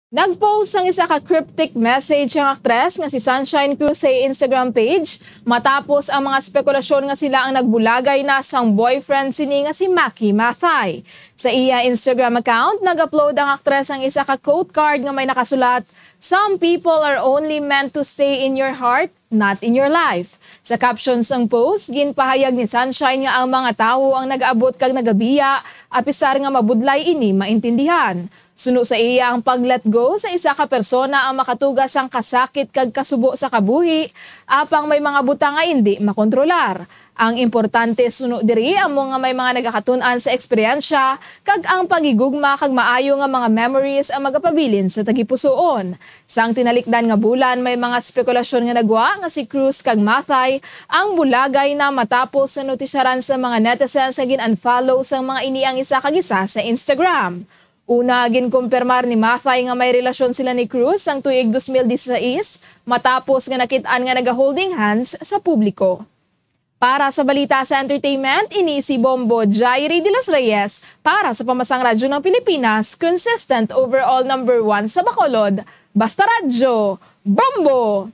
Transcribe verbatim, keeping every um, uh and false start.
Nag-post sang isa ka cryptic message ang aktres nga si Sunshine Cruz sa Instagram page matapos ang mga spekulasyon nga sila ang nagbulagay na sang boyfriend sini nga si Maki Mathay. Sa iya Instagram account, nag-upload ang aktres ang isa ka quote card nga may nakasulat, "Some people are only meant to stay in your heart, not in your life." Sa caption sang post, ginpahayag ni Sunshine nga ang mga tawo ang nag-abot kag nagabiya, apisar nga mabudlay ini maintindihan. Suno sa iya, ang pag-let go sa isa ka persona ang makatuga sang kasakit kag kasubo sa kabuhi, apang may mga butang nga indi makontrolar. Ang importante suno diri amo nga may mga nagakatun-an sa eksperyensya, kag ang paghigugma kag maayo nga mga memories ang magapabilin sa tagipusoon. Sang tinalikdan nga bulan, may mga spekulasyon nga nagwa nga si Cruz kag Mathay ang bulagay na matapos sa notisyaran sa mga netizens nga gin-unfollow sang mga ini ang isa kag isa sa Instagram. Una, ginkumpirmar ni Mathay nga may relasyon sila ni Cruz sang tuig dos mil disisais, matapos nga nakit-an nga naga-holding hands sa publiko. Para sa balita sa entertainment, ini si Bombo Jairi de los Reyes para sa Pamasang Radyo ng Pilipinas, consistent overall number one sa Bacolod. Basta Radyo, Bombo!